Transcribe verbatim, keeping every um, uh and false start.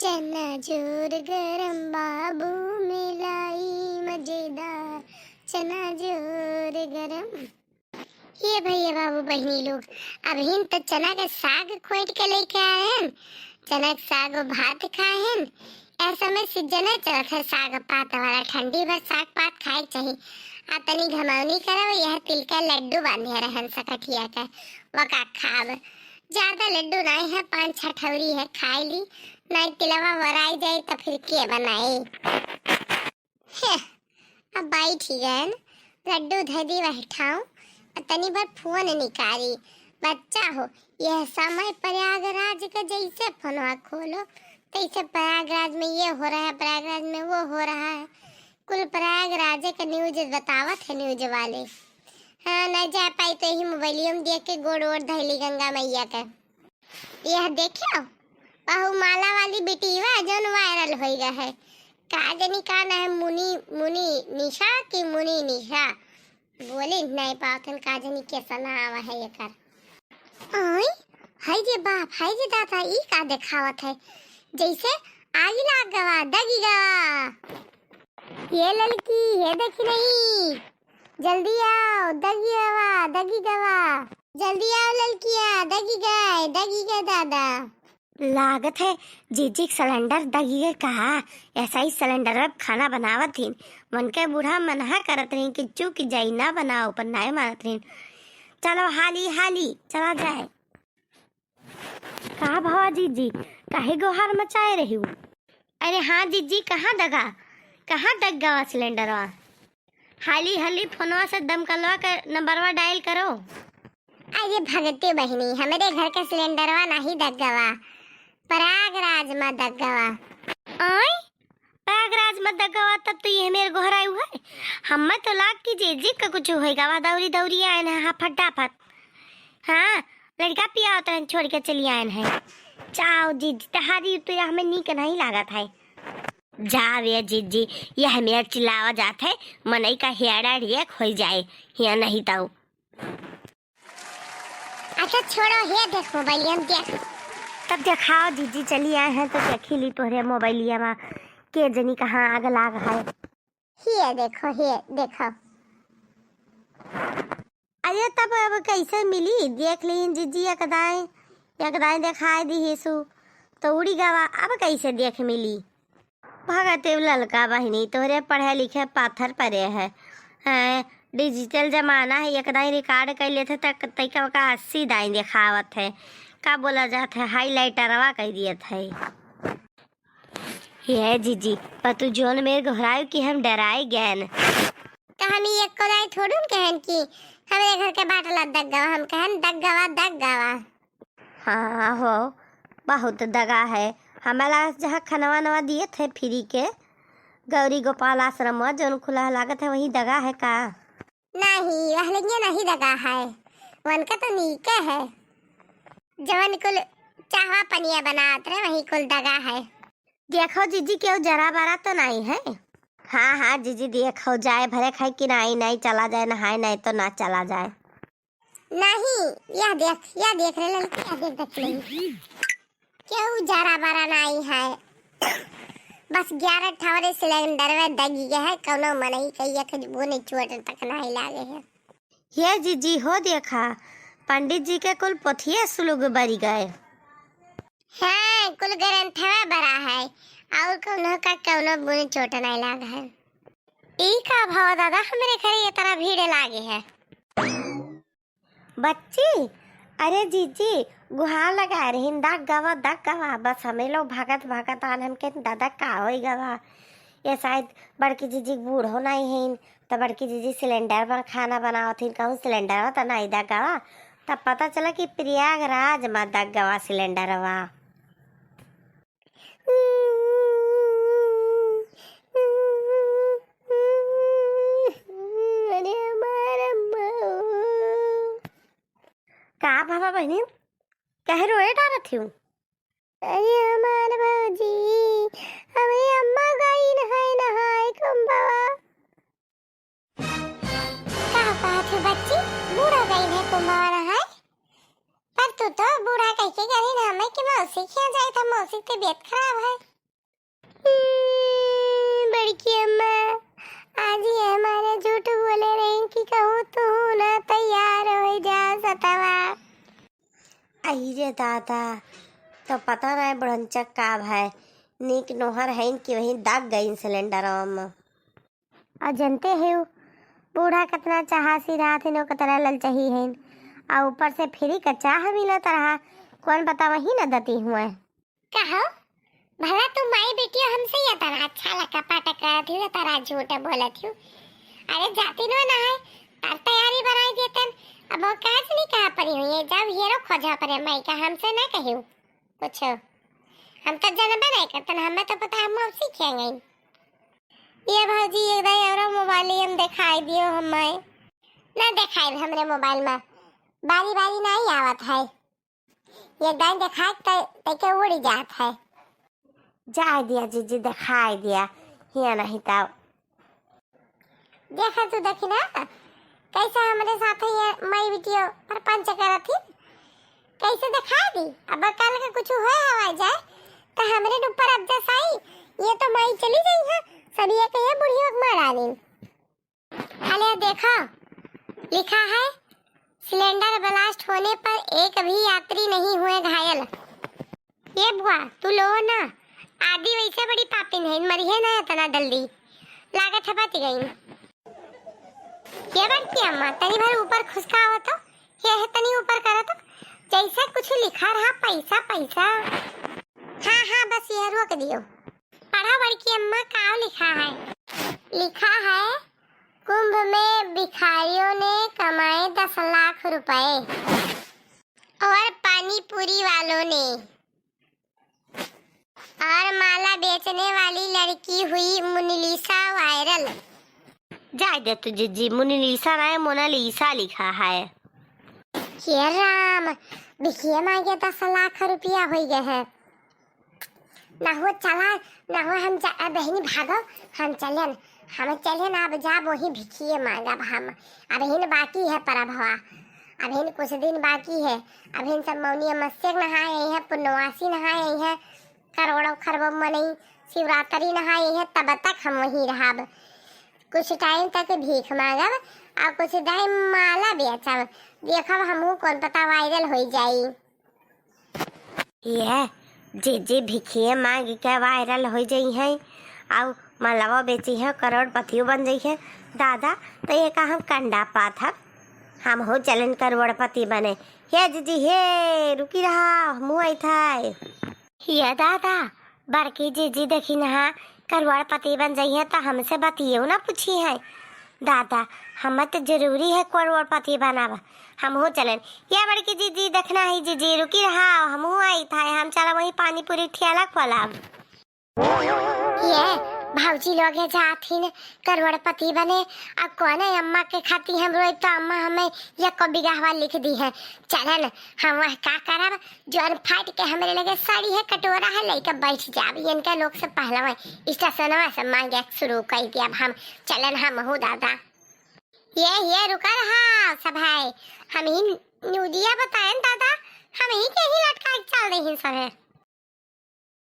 चना जोर गरम बाबू, मिलाई मजेदार, चना जोर गरम। ये भैया बाबू बहिनी लोग, अबहिन त चना के साग खोंट के लेके आए हैं, चना के साग और भात खाए हैं। ऐसा में सीजन है, चलत है साग पात वाला, ठंडी भर साग पात खाए के चाही। आ तनी घमौनी करब, यह तिल का लड्डू बांधे रहन सकठिया का, वका खाब। ज्यादा लड्डू नाई है, पाँच छह ठौरी है, खाए ली, नाई तिलवा वराई जाई त फिर के बनाई। हे, अब बैठ गए न, लड्डू धे दी वह ठाऊ, आ तनी भर फोन निकारी। बच्चा हो, यह समय प्रयागराज का, जैसे फोनवा खोलो, तैसे प्रयागराज में ये हो रहा है, प्रयागराज में वो हो रहा है। कुल प्रयागराज के न्यूज बतावत है न्यूज वाले। हाँ, न जा पाई तो यही मोबाइलियो में देख के गोड़ वोड़ धैली गंगा मैया के। यह देखियो, बहुमाला वाली बिटिया जौन वायरल होई गए है। का जनी का ना है, मुनी, मुनी निशा की मुनी निशा। बोली नहीं पावत हन, का जनी कैसा ना आवा है एकर। आई, हाय रे बाप, हाय रे दादा, ई का देखावत है? जैसे आगी लाग गवा, दगी गवा। ये ललकी, ये देखी नहीं, जल्दी आओ, दगी गवा, दगी गवा। जल्दी आओ ललकिया, दगी गए, दगी गए दादा। लागत है जीजी के सिलेंडर दगी गए का? ऐसा ही सिलेंडर में खाना बनावत थीन, मन के बूढ़ा मनहा करत रही कि चूक जाई ना बनाओ, पर नाय मानत रही। चलो हाली हाली चला जाए। का भवा जीजी, काहे गोहार मचाए रही हूँ? अरे हाँ जीजी, कहाँ दगा, कहाँ दग गवा सिलेंडरवा? हाली हाली फोनवा से दमकलवा के नंबरवा डायल करो। अरे भगती बहिनी, हमरे घर का सिलेंडरवा नहीं दग गवा, प्रयागराज में दग गवा। आय, प्रयागराज में दग गवा, तब तो ये मेरे गोहराई हुआ है। हमें तो लाग कि जीजी का कुछ होई गवा, दौरी दौरी आए ना, हाँ, फटाफट। हाँ, लड़का पिया होता है, छोड़ के चली आए हैं। चाओ जीजी, तहारी तो यह हमें नीक नहीं लागत है। जा रे जीजी, यह मेर चिल्लावा जात है, मनई का हेड़ा रेक होई जाए, हिया नहीं तो। अच्छा छोड़ो, हे देख मोबाइल, हम देख। तब देखाओ जीजी, चली आए हैं तो देखी ली तोहरे मोबाइलिया में के जनी कहाँ आग लाग है। हे देखो, हे देखो। अरे तब अब कैसे मिली? देख लीन जीजी, एक दाएं, एक दाएं देखाए दिहिसु, तो उड़ी गवा, अब कैसे देख मिली? भगते ललका बहिनी, तोहरे पढ़े लिखे पाथर परे है। हैं, डिजिटल जमाना है, एक दाईं रिकॉर्ड कर लेत है, तक तैका का अस्सी दाईं देखावत है। का बोला जात है, हाईलाइटरवा कर दियत है। हे जीजी, पर तू जोन मेर गोहरायु कि हम डराए गएन। तो हम ई एको दाई थोड़ुन कहन कि हमरे घर के बाटला दग गवा, हम कहन दग गवा, दग गवा। हाँ हो, बहुत दगा है। हमें लागत जहाँ खनवा नवा दिए थे फ्री के, गौरी गोपाल आश्रम में जोन खुला लागत है, वही दगा है का? नहीं, वह लगिया नहीं दगा है, वनका तो नीके है। जवन कुल चाहवा पनिया बनात रहे, वही कुल दगा है। देखो जीजी, केहू जरा बरा तो नहीं है? हाँ, हाँ जीजी, देखो जाए भरे खाए कि नहीं, नहीं चला जाए नहाए, नहीं तो ना चला जाए। नहीं, यह देख, यह देख रे ललकी, यह देख, देख नहीं। केहू जरा बरा नहीं है। बस ग्यारह ठवरे सिलेंडर में दगी गए है, कौनो मनई कहिए कुछ बूने चोट तक नहीं लागे है। हे जीजी हो देखा, पंडित जी के कुल पोथिये सुलुग बरी गए। हाँ, कुल ग्रंथवा बरा है, और कौनो का कौनो बूने चोट नहीं लाग है। ई का भवा दादा, हमरे घरे ये तरह भीड़ लागे है। बच्ची, अरे जीजी, गुहार लगा रहीन, दग गवा, दग गवा। बस हमें लोग भागत भागत आन, हमके दादा का होई गवा। ये शायद बड़की जीजी के बूढ़ो नहीं हैं, तो बड़की जीजी सिलेंडर पर खाना बनावत हैं, कहूँ सिलेंडरवा तो नहीं दग गवा। तब पता चला कि प्रयागराज में दग गवा सिलेंडरवा। अरे हमार अम्मा। का बाबा बहनी, कहे रोए डारत हूँ? अरे हमार भौजी, हमारी अम्मा गई न है नहाए कुंभवा। का कहत है बच्ची, बूढ़ा गई है कुंभवा नहाए? पर तू तो बूढ़ा कह के गई ना हमें कि मौसी के यहाँ जाए था, मौसी की तबीयत खराब है। हम्म, बड़की अम्मा, आज ये हमारा झूठ बोले रही कि कहूँ तू ना तैयार हो जा सतवा। अही रे दादा, तो पता ना बुढ़नचक का भय, नीक नोहर हईन कि वहीं दाग गईन सिलेंडर में। और जनते हो, बूढ़ा कितना चाहासी रहत हईन, ओकर तरह ललचही हईन, और ऊपर से फ्री का चाह मिलत रहा, कौन पता वही न दती हुए। कहो, भला तू माई बेटियो हमसे ये तरह अच्छा लका पाटक करत हो, ये तरह झूठ बोलत हो। अरे जाती नो ना है, तार तैयारी बनाई देतन, अब वो काज नहीं कहा पड़ी हुई है, जब हेरो खोजा पड़े माई का, हमसे ना कहियो कुछ। हम तो जनबे नहीं करतन, हमें तो पता हम अब सीखेंगे। ये भौजी, एक दाई और मोबाइल हम दिखाई दियो हमें। ना दिखाई हमरे मोबाइल में, बारी बारी नहीं आवत है। एक दाई दिखाई त-, तैके उड़ी जात है। जाए दिया जीजी, दिखाई दिया, हिया नहीं तब। देखा तू देखी ना, कैसे हमरे साथ ये माई बिटियो प्रपंच करत ही, कैसे दिखा दी। अब कल का कुछ होए हवा जाए, तो हमरे ऊपर अब जसाई, ये तो माई चली गई है, सब ये कहिए बुढ़ियो के मार डाली। अरे देखो, लिखा है, सिलेंडर ब्लास्ट होने पर एक भी यात्री नहीं हुए घायल। ये बुआ, तू लो ना, आदि वैसे बड़ी पापिन है, मरिहे ना इतना जल्दी, लागत है बच गई। ये बड़की अम्मा, तनी भर ऊपर खुसकाओ तो, ये है तनी ऊपर करो तो, जैसे कुछ लिखा रहा पैसा पैसा। हाँ हाँ, बस ये रोक दियो। पढ़ा बड़की अम्मा, का लिखा है? लिखा है, कुंभ में भिखारियों ने कमाए दस लाख रुपए और पानी पूरी वालों ने, और माला बेचने वाली लड़की हुई मोनालिसा वायरल। जाए दे तू जीजी, मोनालिसा ना है, मोनालिसा लिखा है। हे राम, भिखिया मांगे दस लाख रुपया हो गए है। ना हो चला, ना हो हम जा, ए बहिनी भागो, हम चलेन, हम चलेन, अब जाब वही भिखिए मांगब हम। अबहिन बाकी है परबवा, अबहिन कुछ दिन बाकी है, अबहिन सब मौनी अमावस्या नहाए आई है, पुनवासी नहाए आई है, करोड़ों खरबों मनई शिवरात्रि नहाए आई है, तब तक हम वहीं रहब। कुछ टाइम तक भीख मांगब और कुछ टाइम माला बेचब, देखब हमहू कौन पता वायरल हो जाई। ये जीजी भिखिए मांग के वायरल हो जाई है, आउ मलवा बेची है, करोड़पतियो बन जाई है। दादा, तो ये का हम कंडा पात हब, हम हो चलन करोड़पति बने। हे जीजी, हे रुकी रहा, हमहू आई था। ये दादा, बड़की जीजी देखी नहा करोड़पति बन जाई है, तो हमसे बतियो ना पूछी है। दादा, हम तो जरूरी है करोड़पति बनाब, हम हो चलन। या बड़की जीजी, देखना है जीजी, रुकी रहा, हमहू आई था, हम चला वही पानी पूरी ठेला खोलब। ये भौजी लोग है जात ही न करोड़पति बने, अब कौन है अम्मा के खाती हम रोई, तो अम्मा हमें ये को बिगाहवा लिख दी है। चलन, हम वह का करब, जौन फाट के हमरे लगे साड़ी है, कटोरा है, लइके बैठ जाब। इनके लोग से पहलवा स्टेशनवा से मांगे शुरू कर दिया हम। चलन हम हो दादा। ये, ये रुका रहा सब है, हम ही न्यूजिया बताएन दादा, हम ही के ही लटका के चल रही सब है।